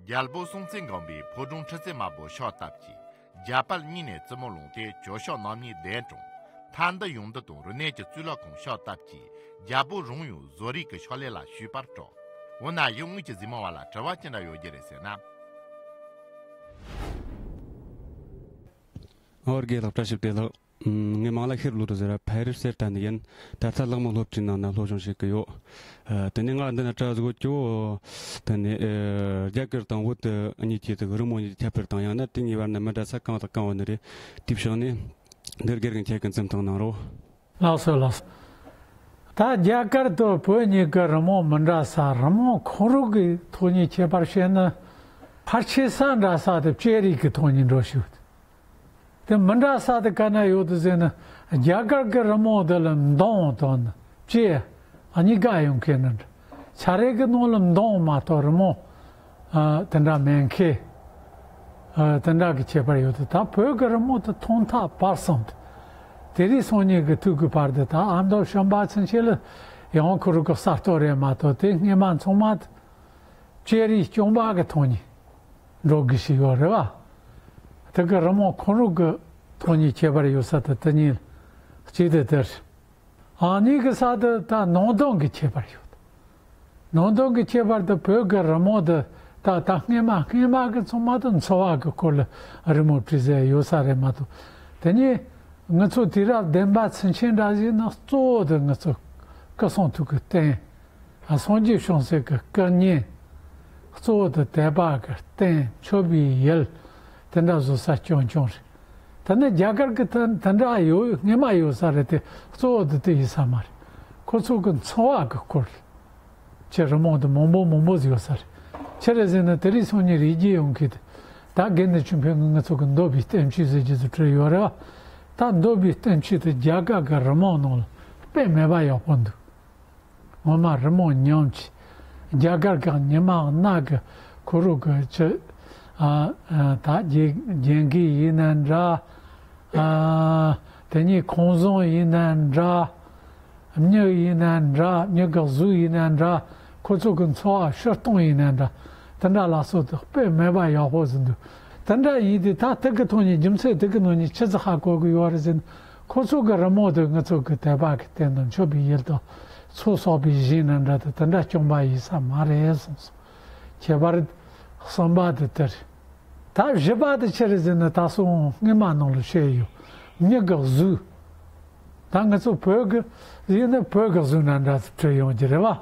རྒྱལ་པོ་སྲོང་བཙན་སྒམ་པོས་ཕོ་བྲང་ཁྲི་རྩེ་དམར་པོ་ཕྱག་བཏབ་ཀྱིས་རྒྱ་དཔལ་གཉིས་ནས་བཙུན་མོ་ལོངས་ཏེ་ཇོ་ཤཱཀ་རྣམ་གཉིས་གདན་དྲངས། མཐའ་འདུལ་ཡང་འདུལ་དང་རིག་གནས་ཀྱི་གཙུག་ལག་ཁང་ཕྱག་བཏབ་ཀྱིས་རྒྱལ་པོ་རང་ཡང་བཟོ་རིག་གི་ཕྱག་ལས་ལ་ཞུགས་པར་གྲགས། འོ་ན་ཡུལ་དངོས་ཀྱི་གཟིགས་མོ་བ་ལ་དྲི་བ་ཅི་འདྲ་ཡོད་རྒྱུ་རེད་ཟེར་ན། ཨོ་རྒན་ལགས་བཀྲ་ཤིས་བདེ་ལེགས། ངའི་མིང་ལ་ཤེར་བློ་གྲོས་ཟེར་བ་ཕ་རི་སེར་ཏན་ཡིན། ད་ལྟ་ལྷག་མོ་སློབ་གྲྭའི་ནང་ན་སློབ་སྦྱོང་བྱེད་ཀྱི་ཡོད། ཨ། དེ་ནས་ང་འདི་ན་གྲྭ་བཞུགས་ཀྱི་ཡོད། དེ་ནས་ཨ་རྒྱ་གར་དང་བོད་དུ་གཉིས་ཀྱི་དུ་རི་མོ་གཉིས་ཀྱི་ཁྱད་པར་དང་ཡང་ན་དེ་གཉིས་བར་ན་མི་འདྲ་ས་གང་དང་གང་ཡོད་ནི་རེད། དེའི་ཕྱོགས་ནས་འདིར་དགེ་རྒན་ཁྱེད་ཀྱིས་འཛེམ་ཐག་གནང་རོགས། ལགས་སོ་ལགས་སོ། ད་རྒྱ་གར་དང་བོད་གཉིས་ཀྱི་རི་མོ་མི་འདྲ་ས་རི་མོ་ཁོང་རང་གི་ཐོག་ནས་ཁྱད་པར་བཤད་ན་ཕལ་ཆེར་ས་འདྲ་ས་དེ་བཅད་རིས་ཀྱི་ཐོག་ནས་འགྲོ་ཞིག་དེ་མི་འདྲ་ས་དེ་ག་ན་ཡོད་དུ་ཟེར་ན། རྒྱ་གར་གྱི་རི་མོ་འདི་ལ་མདོངས་དང་བཅད་གཉིས་ཀ་ཡོང་མཁན་ནི་འདྲ། ཆ་རེ་གི་ནང་ལ་མདོངས་མ་གཏོགས་རི་མོ་ཨ་དེ་འདྲ་མེད་མཁན། ཨ་དེ་འདྲ་གི་ཁྱད་པར་ཡོད་དུ། ད་བོད་ཀྱི་རི་མོ་དེ་ཐོག་མཐའ་བར་གསུམ་དུ་དེ་རིང་སང་ཉིན་གྱི་དུས་ཀྱི་བར་དུ་ད་ཨ་མདོ་གཞན་པ་ཚུན་ཆད་ལ་ཡང་ཁོ་རང་གི་གསར་གཏོད་རེད་མ་གཏོགས། དེ་སྔས་མ་ཚང་མ་དེ་བཅད་རིས་རྐྱང་པ་གི་ཐོག་ནས་འགྲོ་དགོས་ཤིག་ཡོད་རེད་བ། དེ་གི་རི་མོ་ཁོང་རང་གི་ཐོག་ནས་ཁྱད་པར་ཡོད་ས་དེ་དེ་གཉིས་གཅིག་དེ་དེ་རེད། ཨ་ནི་གི་ས་དེ་ད་ནང་དོན་གྱི་ཁྱད་པར་ཡོད། ནང་དོན་གྱི་ཁྱད་པར་དེ་བོད་ཀྱི་རི་མོ་དེ་ད་ད་སྔས་མ་སྔས་མ་གི་ཚང་མ་དེ་འཚོ་བ་གི་སྐོར་ལ་རི་མོ་བྲིས་ཟེར་ཡོད་ས་རེད་མ་གཏོགས། དེ་ནས་ང་ཚོ་དུས་རབས་བདུན་པ་ཚུན་ཆད་འདྲ་ཞིག་ན་གཙོ་བོ་དེ་ང་ཚོ་སྐུ་གསུང་ཐུགས་ཀྱི་རྟེན། ཨ་སངས་རྒྱས་བྱང་སེམས་ཀྱི་སྐུ་བརྙན། གཙོ་བོ་དེ་དད་པ་གི་རྟེན་མཆོད་པའི་ཡུལ། དེ་འདྲ་བཟོ་ས་རྐྱང་རྐྱང་རེད། ད་ནི་རྒྱ་གར་གྱི་དེ་དེ་འདྲ་ཡོད་སྔས་མ་ཡོད་ས་རེད་དེ། གཙོ་བོ་དེ་དེ་ཡིན་ས་མ་རེད། ཁོ་ཚོ་གི་འཚོ་བ་གི་སྐོར་ལ་ཅི་རི་མོ་དེ་མང་པོ་མང་པོ་ཡོད་ས་རེད། ཅི་རེད་ཟེར་ན་དེ་རིང་སང་ཉིན་རིག་རྒྱུ་ཡོང་གི་དེ། ད་དགེ་འདུན་ཆོས་འཕེལ་ང་ཚོ་གི་འདོད་པའི་བསྟན་བཅོས་ཟེར་རྒྱུ་དེ་བྲིས་ཡོད་རེད་བ། ད་འདོད་པའི་བསྟན་བཅོས་དེ་རྒྱ་གར་གི་རི་མོ་ནང་ལ་དཔེ་མེད་པ་ཡག་པོ་འདུག་ངོ་མ་རི་མོ་ཉམས་ཀྱི། རྒྱ་གར་གྱི་ཉི་མ་གནའ་གི་ཁོ་རང་གི་ཆུ། ཨ་ཨ་ད་རྒྱན་རྒྱན་གོས་ཡིན་ན་འདྲ། ཨ་དེ་ནས་ཁང་བཟང་ཡིན་ན་འདྲ། མྱི་ཡིན་ན་འདྲ། མྱི་གི་གཟུགས་ཡིན་ན་འདྲ། ཁོ་ཚོ་གི་འཚོ་བ་སྤྱིར་བཏང་ཡིན་ན་འདྲ། དེ་འདྲ་ལ་སོགས་དེ་དཔེ་མེད་པ་ཡག་པོ་ཟིན་འདུག་དེ་འདྲ་ཡིན་དུས་ད་དེ་གི་ཐོག་ནས་རྒྱུ་མཚན་དེ་གི་ནང་ནས་ཆི་ཟིག་ཧ་གོ་གི་ཡོད་རེད་ཟེར་ན། ཁོ་ཚོ་གི་རི་མོ་དེ་ང་ཚོ་གི་དད་པ་གི་རྟེན་དང་མཆོད་པའི་ཡུལ་དང་ཚོགས་གསོག་པའི་གཞི་ན་འདྲ་དེ་དེ་འདྲ་བྱུང་བ་ཡིན་ས་མ་རེད་གསུངས་སོང་། ཁྱད་པར་གསུམ་པ་དེ་དེ་རེད། ད་བཞི་པ་དེ་ཆི་རེད་ཟེར་ན་ད་སོང་སྔས་མ་ནང་ལ་བཤད་ཡོད། མྱི་གི་གཟུགས། ད་ང་ཚོ་བོད་གི་ཡིན་ན་བོད་གི་གཟུགས་ན་འདྲ་དེ་བྲིས་ཡོང་གི་རེད་བ།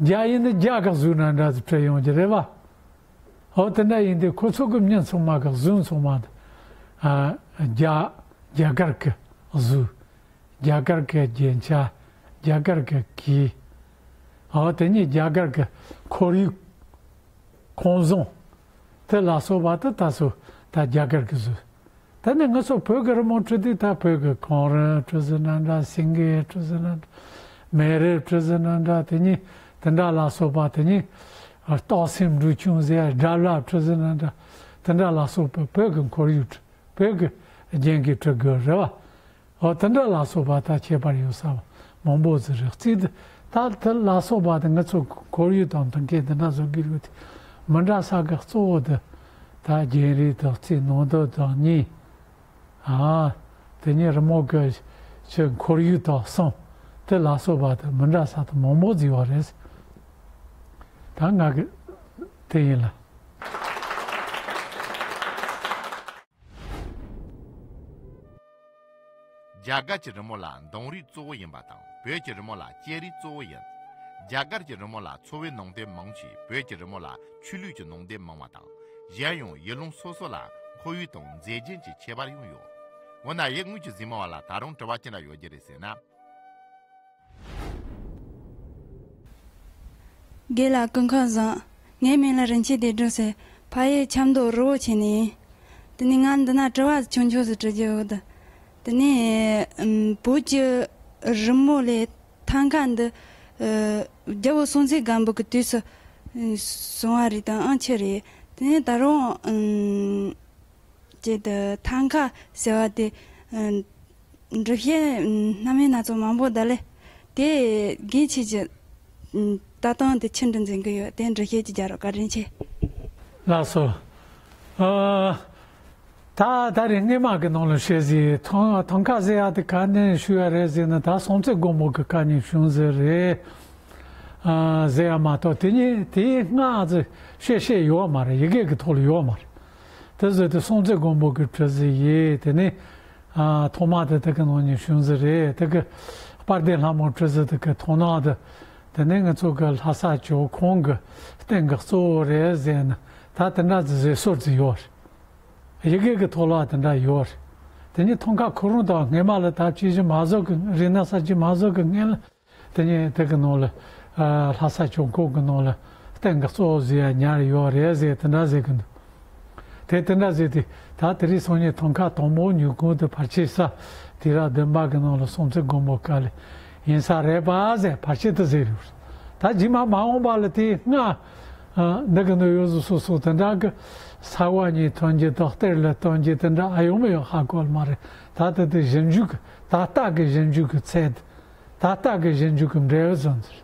རྒྱ་ཡིན་ན་རྒྱ་གི་གཟུགས་ན་འདྲ་དེ་བྲིས་ཡོང་གི་རེད་བ། འོ་དེ་འདྲ་ཡིན་དུས་ཁོ་ཚོ་གི་མྱི་ཚང་མ་གི་གཟུགས་ཚང་མ་དེ་ཨ་རྒྱ་རྒྱ་གར་གི་གཟུགས། རྒྱ་གར་གི་རྒྱན་ཆ། རྒྱ་གར་གི་གོས། འོ་དེ་ནས་རྒྱ་གར་གི་ཁོར་ཡུག་ཁང་བཟང་། དེ་ལ་སོགས་པ་དེ་ད་སོ་ད་རྒྱ་གར་གི་བཟོས། ད་ནི་ང་ཚོ་བོད་གི་རི་མོ་བྲིས་དུས་ད་བོད་གི་གངས་རི་བྲིས་ཟིན་ན་འདྲ། སེང་གེ་བྲིས་ཟིན་ན་འདྲ། མེ་རི་བྲིས་ཟིན་ན་འདྲ། དེ་ནི་དེ་འདྲ་ལ་སོགས་པ་དེ་ནི་སྟག་སེང་འབྲུག་ཆུང་ཟེར་དགྲ་ལ་བྲིས་ཟིན་ན་འདྲ། དེ་འདྲ་ལ་སོགས་པ་བོད་གི་ཁོར་ཡུག་བྲིས། བོད་གི་རྒྱན་གོས་བྲི་དགོས་རེད་བ། འོ་དེ་འདྲ་ལ་སོགས་པ་ད་ཁྱད་པར་ཡོད་ས་མང་པོ་ཟིག་རེད། རྩིས་དེ་ད་དེ་ལ་སོགས་པ་དེ་ང་ཚོ་ཁོར་ཡུག་དང་མཐུན་མཁན་དེ་འདྲ་བཟོ་དགོས་ཡོད་དེ། མི་འདྲ་ས་གི་གཙོ་བོ་དེ་ད་རྒྱན་རིས་དང་རྩིས་ནང་དོན་དང་གཉིས། ཨ་དེ་གཉིས་རི་མོ་གི་ཆེ་ཁོར་ཡུག་དང་གསུམ། དེ་ལ་སོགས་པ་དེ་མི་འདྲ་ས་དེ་མང་པོ་ཟིག་ཡོད་རེད། ད་ང་གི་དེ་ཡིན་ལ། རྒྱ་གར་གྱི་རི་མོ་ལ་མདངས་རིས་གཙོ་བོ་ཡིན་པ་དང་། བོད་ཀྱི་རི་མོ་ལ་བཅད་རིས་གཙོ་བོ་ཡིན། རྒྱ་གར་གྱི་རི་མོ་ལ་འཚོ་བའི་ནང་དོན་མང་ཞིང་། བོད་ཀྱི་རི་མོ་ལ་ཆོས་ལུགས་ཀྱི་ནང་དོན་མང་བ་དང་། གཞན་ཡང་ཡུལ་ལུང་སོ་སོ་ལ་ཁོར་ཡུག་དང་མཛེས་རྒྱན་གྱི་ཁྱད་པར་ཡང་ཡོད། འོ་ན་ཡུལ་དངོས་ཀྱི་གཟིགས་མོ་བ་ལ་ད་རུང་དྲི་བ་ཅི་འདྲ་ཡོད་རྒྱུ་རེད་ཟེར་ན། རྒན་ལགས་སྐུ་ཁམས་བཟང་། ངའི་མིང་ལ་རིན་ཆེན་བདེ་སྒྲོན་ཟེར། ཕ་ཡུལ་ཆབ་མདོ་རི་བོ་ཆེ་ནས་ཡིན། དེ་ནས་ང་འདི་ན་དྲི་བ་ཆུང་ཆུང་ཟིག་དྲི་རྒྱུ་ཡོད་ད། དེ་ནས་ཨམ་བོད་ཀྱི་རི་མོ་ལས་ཐང་ཀ་འདི་ཨ་རྒྱལ་པོ་སྲོང་བཙན་སྒམ་པོ་གི་དུས་སུ་ཨ་བྱུང་བ་རེད་དམ་ཨང་ཆི་རེད། དེ་ནས་ད་རུང་ཨམ་ཅེ་ད་ཐང་ཀ་ཟེར་བ་དེ་ཨ་འགྲེལ་བཤད་སྣ་མིན་སྣ་ཚོགས་མང་པོ་ད་ལེ། དེ་རྒན་ཁྱེད་ཀྱི་ཨ་ལྟ་སྟངས་དེ་ཅི་འདྲ་འཛིན་གི་ཡོད། དེ་འགྲེལ་བཤད་ཅིག་རྒྱག་རོགས། བཀའ་དྲིན་ཆེ། ལགས་སོ། ཨ། ད་ད་རེས་སྔས་མ་གི་ནང་ལ་བཤད་ཟིན་ཐང་ཐང་ཀ་ཟེར་ཡ་དེ་ག་ནས་ཞུ་ཡ་རེད་ཟེར་ན། ད་སྲོང་བཙན་སྒམ་པོ་གི་སྐབས་ནས་བྱུང་ཟིག་རེད། ཨ། ཟེར་ཡ་མ་གཏོགས་དེ་ནས་དེའི་སྔ་ཟིག་བཤད་བཤད་ཡོད་མ་རེད། ཡི་གེ་གི་ཐོག་ལ་ཡོད་མ་རེད། དེ་ཟེར་དུས་སྲོང་བཙན་སྒམ་པོ་གིས་བྲིས་ཟིག་ཡིན། དེ་ནས་ཨ་ཐོག་མ་དེ་དེ་གི་ནང་ནས་བྱུང་ཟིག་རེད། དེ་གི་དཔལ་ལྡན་ལྷ་མོས་བྲིས་ཟིག་དེ་གི་ཐོག་ནག་དེ། དེ་ནས་ང་ཚོ་གི་ལྷ་ས་ཇོ་ཁང་གི་རྟེན་གི་གཙོ་བོ་རེད་ཟེར་ན། ད་དེ་འདྲ་ཟིག་ཟེར་སྲོལ་ཟིག་ཡོད་རེད། ཡི་གེ་གི་ཐོག་ལ་དེ་འདྲ་ཡོད་རེད། དེ་ནས་ཐང་ཀ་ཁོ་རང་དང་སྔས་མ་ལ་ད་ཆེ་ཆུང་མ་བཟོ་གི་རིག་གནས་གསར་བརྗེ་མ་བཟོ་གི་སྔོན་ལ། དེ་ནས་དེ་གི་ནང་ལ་ཨ་ལྷ་ས་ཇོ་ཁང་གི་ནང་ལ་རྟེན་གི་གཙོ་བོ་ཟིག་ཡ་ཉར་ཡོད་རེད་ཟེར། དེ་འདྲ་ཟེར་གི་འདུག་དེ་དེ་འདྲ་ཟེར་དུས་ད་དེ་རིང་སང་ཉིན་ཐང་ཀ་དང་པོ་ཉོ་གི་དེ་ཕལ་ཆེར་ས་དུས་རབས་བདུན་པ་གི་ནང་ལ་སྲོང་བཙན་སྒམ་པོ་སྐབས་ལ་ཡིན་ས་རེད་པ་ཟེར་ཕལ་ཆེར་དེ་ཟེར་ཡོད་རེད། ད་རྗེས་མ་མ་འོངས་པ་ལ་དེ་སྔ་ཨ་འདི་གི་ནང་ཡོད་ཟིག་སོ་སོ་དེ་འདྲ་གི་ས་བ་ཉིད་ཐོན་རྒྱུ་དང་གཏེར་ལ་སྟོན་རྒྱུ་དེ་འདྲ་ཨ་ཡོང་མི་ཡོང་ཧ་གོ་མ་རེད། ད་དེ་དེ་ཞིབ་འཇུག་གི་ད་ལྟ་གི་ཞིབ་འཇུག་གི་ཚད། ད་ལྟ་གི་ཞིབ་འཇུག་གི་འབྲས་བུ་ཙམ་ཟེར།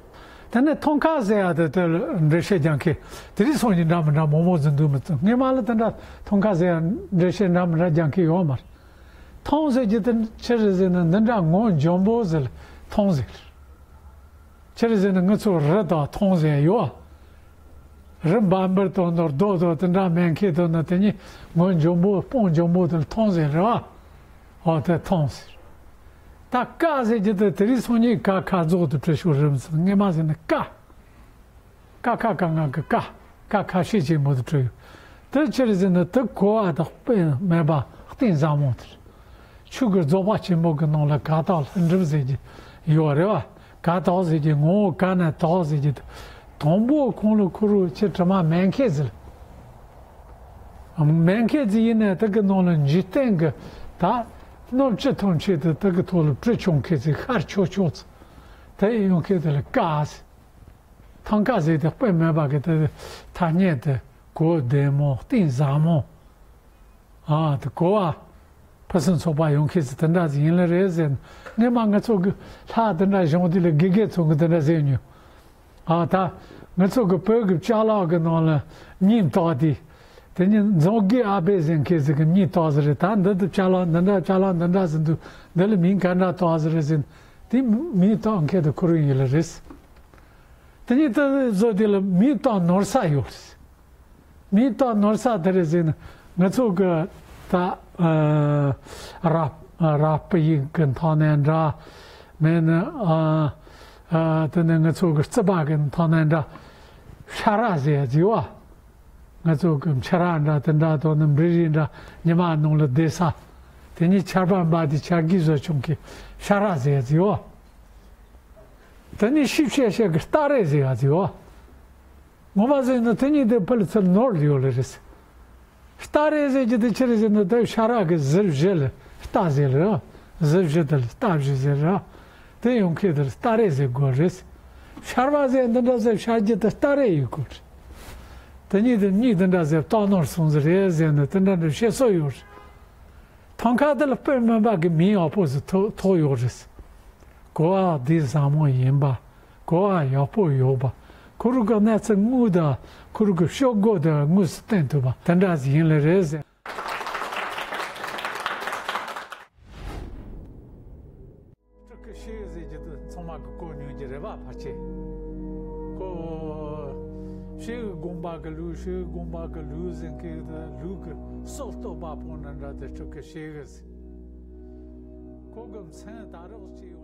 དེ་ནས་ཐང་ཀ་ཟེར་ཡ་དེ་དེ་ལ་འགྲེལ་བཤད་རྒྱག་མཁན་དེ་རིང་སང་ཉིན་འདྲ་མི་འདྲ་མང་མང་ཟིག་འདུག་མི་ཚོ་སྔས་མ་ལ་དེ་འདྲ་ཐང་ཀ་ཟེར་ཡ་འགྲེལ་བཤད་འདྲ་མི་འདྲ་རྒྱག་མཁན་ཡོད་མ་རེད། ཐང་ཟེར་རྒྱུ་དེ་ཆི་རེད་ཟེར་ན་འདི་འདྲ་ངོ་འཇམ་པོ་ཟེར་ལ་ཐང་ཟེར། ཆི་རེད་ཟེར་ན་ང་ཚོ་རི་དང་ཐང་ཟེར་ཡ་ཡོད། རི་འབབ་འབུར་དང་ནོར་རྡོ་དང་དེ་འདྲ་མེད་མཁན་དང་ནི་དེ་ཉིད་ངོ་འཇམ་པོ་སྤང་འཇམ་པོ་དེ་ལ་ཐང་ཟེར་རེད་བ། འོ་དེ་ཐང་ཟེར། ད་ཀ་ཟེར་རྒྱུ་དེ་དེ་རིང་སང་ཉིན་ཀ་ཁ་རྫོགས་དུ་བྲིས་ཤོག་རིམ་ཟེར། སྔས་མ་ཟེར་ན་ཀ། ཀ་ཁ་ག་ང་གི་ཀ། ཀ་ཁ་ཤས་ཆེན་པོ་དུ་བྲིས་ཡོད། དེ་ཆི་རེད་ཟེར་ན་དེ་གོ་བ་དང་དཔེ་མེད་པ་གཏིང་ཟབ་མོ་དེ་རེད། ཆོས་ཀྱི་རྫོགས་པ་ཆེན་པོ་གི་ནང་ལ་ཀ་དག་ལྷུན་གྲུབ་ཟེར་གྱི་ཡོད་རེད་བ། ཀ་དག་ཟེར་གྱི་ངོ་བོ་ཀ་ན་དག་ཟེར་གྱི་དང་པོ་ཁོང་ལ་ཁོ་རུ་ཆེ་དྲི་མ་མེད་མཁན་ཟེར། མེད་མཁན་ཟེར་ཡིན་ནའི་དེ་གི་ནང་ལ་འཇིག་རྟེན་གྱི་ད་སྣོད་བཅུད་ཐམས་ཅད་དུ་དེ་གི་ཐོག་ལ་བྲི་ཆོག་མཁན་ཟེར་ཤར་ཆོག་ཆོག་ཟེར། དེ་ཡོང་མཁན་དེ་ལ་ཀ་ཟེར། ཐང་ཀ་ཟེར་དེ་དཔེ་མེད་པ་གི་དེ་ཐ་སྙད་དེ་གོ་བདེ་མོ་གཏིང་ཟབ་མོ། ཨ་དེ་གོ་བ་ཕུན་སུམ་ཚོགས་པ་ཡོང་མཁན་ཟེར་དེ་འདྲ་ཟིག་ཡིན་ལེ་རེད་ཟེར། སྔས་མ་ང་ཚོ་གི་ལྷ་དེ་འདྲ་བྱུང་དུས་ལ་དགེ་རྒན་ཚོ་གི་དེ་འདྲ་ཟེར་མྱོང་། ཨ་ད་ང་ཚོ་གི་བོད་ཀྱི་ཅ་ལག་གི་ནང་ལ་མིང་བཏགས་དེ། དེ་ནི་མཛངས་དགེ་ཨ་བྷེ་ཟེར་མཁན་ཟིག་གི་མིང་བཏགས་ཟིག་རེད། ད་འདི་འདི་ཅ་ལག་འདི་འདྲ་ཅ་ལག་འདི་འདྲ་ཟིག་འདུག་འདི་ལ་མིང་ག་འདྲ་བཏགས་ཟིག་རེད་ཟེར། དེ་མིང་བཏགས་མཁན་དེ་ཁོ་རང་ཡིན་ལེ་རེད། དེ་ནི་དེ་བཟོ་དེ་ལ་མིང་བཏགས་ནོར་ས་ཡོད་རེད། མིང་བཏགས་ནོར་ས་དེ་རེད་ཟེར་ན་ང་ཚོ་གི་ད་ཨ་ར་ར་སྤུ་ཡིག་གི་ཐོག་ནས་འདྲ་མེད་ན་ཨ་ཨ་དེ་ནས་ང་ཚོ་གི་རྩིས་པ་གི་ཐོག་ནས་འདྲ་ཤ་ར་ཟེར་ཡ་ཟེར་བ། ང་ཚོ་གི་ཆ་ར་འདྲ་དེ་འདྲ་དང་ནི་འབྲི་རིགས་འདྲ་ཉི་མ་ནང་ལ་བསྡད་ས། དེ་ནས་ཆར་པ་འབབ་དེ་ཆར་གི་བཟོ་ཆུང་གི་ཤ་ར་ཟེར་ཡ་ཟེར་བ། དེ་ནས་ཤིབ་ཤེ་ཤེ་གི་སྟ་རེ་ཟེར་ཡ་ཟེར་བ། ངོ་མ་ཟེར་ན་དེ་གཉིས་དེ་ཕུ་ལ་ཚུར་ནོར་ཡོད་ལེ་རེད། སྟ་རེ་ཟེར་གྱི་དེ་ཆི་རེད་ཟེར་ན་དེ་ཤ་ར་གི་གཟི་བཞི་ལ་སྟ་ཟེར་ལེ་ར། གཟི་བཞི་དེ་ལ་སྟ་བཞི་ཟེར་ར། དེ་ཡོང་མཁན་དེ་ལ་སྟ་རེ་ཟེར་དགོས་རེད། ཤར་བ་ཟེར་འདི་འདྲ་ཟེར་ཤར་རྒྱུ་དེ་སྟ་རེ་ཡོད་དགོས་རེད། དེ་གཉིས་དེ་གཉིས་དེ་འདྲ་ཟེར་སྟག་ནོར་སོང་ཟེར་རེད་ཟེར་ནས་དེ་འདྲ་འདྲ་བཤད་སྲོལ་ཡོད་རེད། ཐང་ཀ་དེ་ལ་དཔེ་མིན་པ་གི་མིང་ཡག་པོ་ཟིག་ཐོགས་ཐོགས་ཡོད་རེད། གོ་བ་གཏིང་ཟབ་མོ་ཡིན་པ། གོ་བ་ཡག་པོ་ཡོད་པ། ཁོ་རང་གི་གནས་ཚུལ་དངོས་དང་ཁོ་རང་གི་ཤོག་གུ་དེ་དངོས་སུ་བསྟན་ཐུབ་པ་དེ་འདྲ་ཟིག་ཡིན་ལེ་རེད་ཟེར། སྤྲུལ་སྐུ་ཤེས་ཟེར་རྒྱུ་དེ་ཚང་མ་གི་གོ་མྱོང་རྒྱུ་རེད་པ་ཕལ་ཆེར། ཁོ་ཤེས་དགོན་པ་གི་ལུགས་ཤེས་དགོན་པ་གི་ལུགས་ཟེར་མཁན་དེ་ལུགས་ཀྱི་སྲོལ་གཏོད་པ་ཕོ་ན་འདྲ་དེ་སྤྲུལ་སྐུ་ཤེས་ཟེར། ཁོ་གི་མཚན་ད་རག་ཅིག